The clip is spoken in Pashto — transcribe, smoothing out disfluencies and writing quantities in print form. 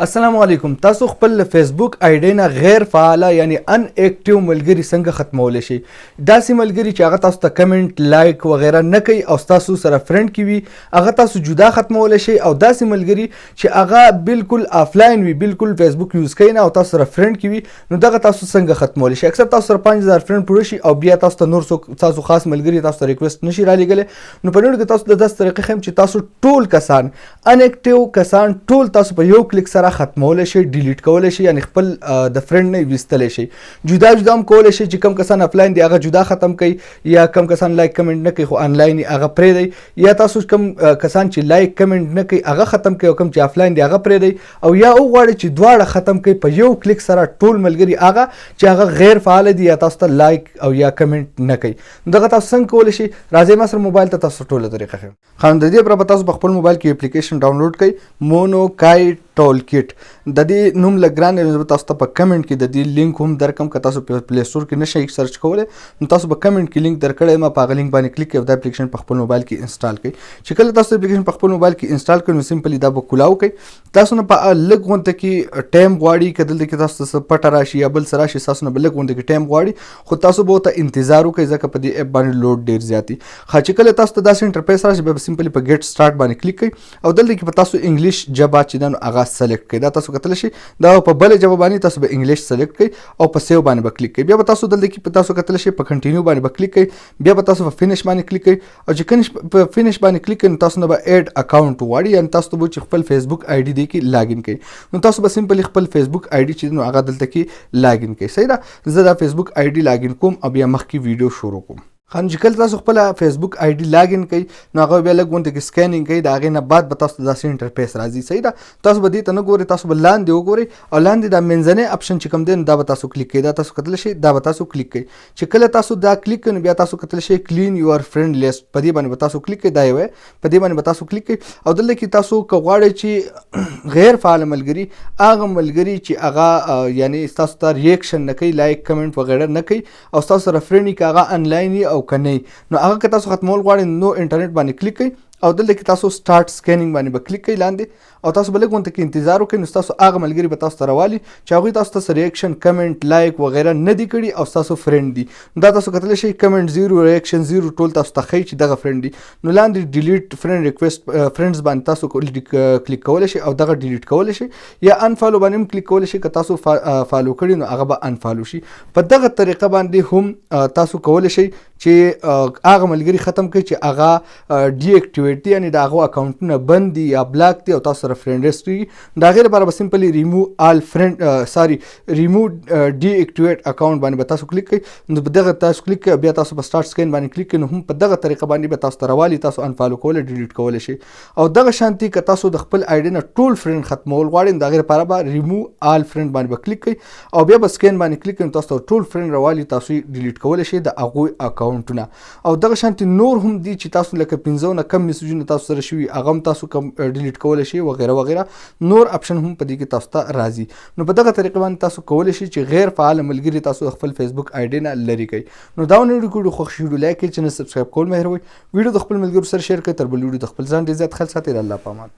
السلام علیکم. تاسو خپل فیسبوک آی ډي نه غیر فعال یعنی ان اکټیو ملګری څنګه ختمول شي؟ داسې ملګری چې هغه تاسو ته کمنټ، لایک وغیرہ نه کوي او تاسو سره فرند کې وي، هغه تاسو جدا ختمول شي، او داسې ملګری چې هغه بالکل افلاین وي، بالکل فیسبوک یوز کوي نه او تاسو سره فرند کې وي، نو دغه تاسو څنګه ختمول شي؟ اکثر تاسو سره 5000 فرند پوره شي او بیا تاسو ته نور څوک، تاسو خاص ملګری تاسو ته ریکوست نشي را لېږلی. نو په نور کې تاسو د داس طریقې ښیم چې تاسو ټول کسان، ان اکټیو کسان ټول تاسو په یو کلیک سره ختمول شي، ډیلیټ کول شي، یعنی خپل د فرند نه ویستل شي. جدا جدا هم کول شي چې کم کسان افلاین دي هغه جدا ختم کړي، یا کم کسان لایک کمنټ نه کوي خو انلاین هغه پرې دی، یا تاسو کم کسان چې لایک کمنټ نه کوي هغه ختم کوي او کم چې افلاین دي هغه پرې دی، او یا وغواړي چې دواړه ختم کړي په یو کلیک سره، ټول ملګری هغه چې هغه غیر فعال دي یا تاسو ته لایک او یا کمنټ نه کوي، دغه تاسو څنګه کول شي؟ راځئ ما سره موبایل ته، تاسو ټوله طریقه ښیم. خان د دې پر تاسو په خپل موبایل کې اپلیکیشن ډاونلوډ کړئ، مونو کای ټول کیټ. د دې نوم لګران زه تاسو ته په کمنټ کې د دې لینک هم درکم. که تاسو په پلی سٹور کې نشئ سرچ کولی نو تاسو په کمنټ کې لینک درکړی ما، په هغه لینک باندې کلیک کړئ او دا اپلیکیشن په خپل موبایل کې انسټال کړئ. چې کله تاسو اپلیکیشن په خپل موبایل کې انسټال کړئ نو سمپلی دا به کولاو کړئ. تاسو نه په لږ غونته کې ټایم غواړي. که دلته کې تاسو ته پټه راشي یا بل څه راشي، تاسو نه به لږ غونته کې ټایم غواړي، خو تاسو به ته انتظار وکړئ ځکه په دې اپ باندې لوډ ډیر زیات دی. خو چې کله تاسو ته داسې انټرفیس راشي، به سمپلی په ګیټ سٹارټ باندې کلیک کړئ او دلته کې په تاسو انګلیش ژبه چې ده نو هغه سلیکټ کړئ. دا تاسو کتلی شئ، دا په بله ژبه باندې تاسو به انګلیش سلیکټ کړئ او په سیو باندې به کلیک کړئ. بیا به تاسو دلته کې په تاسو کتلی شئ، په کنټینیو باندې به کلیک کړئ، بیا به تاسو په فینش باندې کلیک کړئ، او چې په فینش باندې کلیک کړئ نو تاسو نه به اډ اکاونټ وغواړي، یعنی تاسو ته به چې خپل فیسبوک آی ډي دی کې لاګین کړئ. نو تاسو به سمپلی خپل فیسبوک آی ډي چې نو هغه دلته کې لاګین کړئ. صحیح ده، زه دا فیسبوک آی ډي لاګین کوم او بیا مخکې ویډیو شروع کوم. خان چې کله تاسو خپل فیسبوک آی ډي لاګین کړئ نو هغه بیا لږ غونډه کې سکینینګ کوي. د هغې نه بعد به تاسو ته داسې انټرفیس راځي. صحیح ده، تاسو به دې ته نه ګورئ، تاسو به لاندې وګورئ او لاندې دا منځنی اپشن چې کوم دی نو دا به تاسو کلیک کړئ. دا تاسو کتلی شئ، دا به تاسو کلیک کړئ. چې کله تاسو دا کلیک کړئ نو بیا تاسو کتلی شئ کلین یور فرند لیست، په دې باندې به تاسو کلیک کړئ. دا یو په دې باندې به تاسو کلیک کړئ او دلته کې تاسو که غواړئ چې غیر فعال ملګري، هغه ملګري چې هغه یعنی تاسو ته ریاکشن نه کوي، لایک کمنټ وغیرہ نه کوي او تاسو سره فرند، که هغه انلاین او که نه، نو هغه که تاسو ختمول غواړئ نو انټرنیټ باندې کلیک کړئ او دلته کې تاسو سٹارټ سکینینګ باندې به کلیک کړئ لاندې او تاسو به لږ غونته کې انتظار وکړئ. نو تاسو هغه ملګري به تاسو ته راوالي چې هغوی تاسو ته ریاکشن، کمنټ، لایک وغیرہ نه دي کړي او تاسو فرند دي. دا تاسو کتلی شئ، کمنټ زیرو، ریاکشن زیرو، ټول تاسو ته ښیي چې دغه فرند دي. نو لاندې ډیلیټ فرند ریکوست فرندز باندې تاسو کلیک کولی شئ او دغه ډیلیټ کولی شئ، یا انفالو باندې هم کلیک کولی شئ. که تاسو فالو کړي نو هغه به انفالو شي. په دغه طریقه باندې هم تاسو کولی شئ چې هغه ملګري ختم کړئ چې هغه ډي اکټیویټ دي، یعنی د هغو اکاونټونه بند دي یا بلاک دي او تاسو سره فرند لیست وي. د هغې لپاره به سمپلی ریمو آل فرند ساری ریمو ډي اکټیویټ اکاونټ باندې به تاسو کلیک کړئ. نو په دغه تاسو کلیک کړئ، بیا تاسو په سٹارټ سکین باندې کلیک کړئ، نو هم په دغه طریقه باندې به تاسو ته راوالي، تاسو انفالو کولی، ډیلیټ کولی شئ. او دغه شانتي که تاسو د خپل آی ډي نه ټول فرند ختمول غواړئ، د هغې لپاره به ریمو آل فرند باندې به کلیک کړئ او بیا به سکین باندې کلیک کړئ، تاسو ټول فرند راوالي، تاسو ډیلیټ کولی شئ د هغوی اکاونټونه. او دغه شانتي نور هم دي چې تاسو لکه 5 نه کم میسجونه تاسو سره شوي، هغه هم تاسو کم ډیلیټ کولی شئ وغیرہ وغیرہ. نور اپشن هم په دې کې تاسو ته راځي. نو په دغه طریقه باندې تاسو کولی شئ چې غیر فعال ملګري تاسو خپل فیسبوک آی ډي نه لرې کړئ. نو دا ویډیو خوښ شي لایک کړئ، چینل سبسکرایب کول مه هېروئ، ویډیو د خپل ملګرو سره شیر کړئ. تر بل ویډیو د خپل ځان ډېر زیات خیال ساتئ. الله پامان.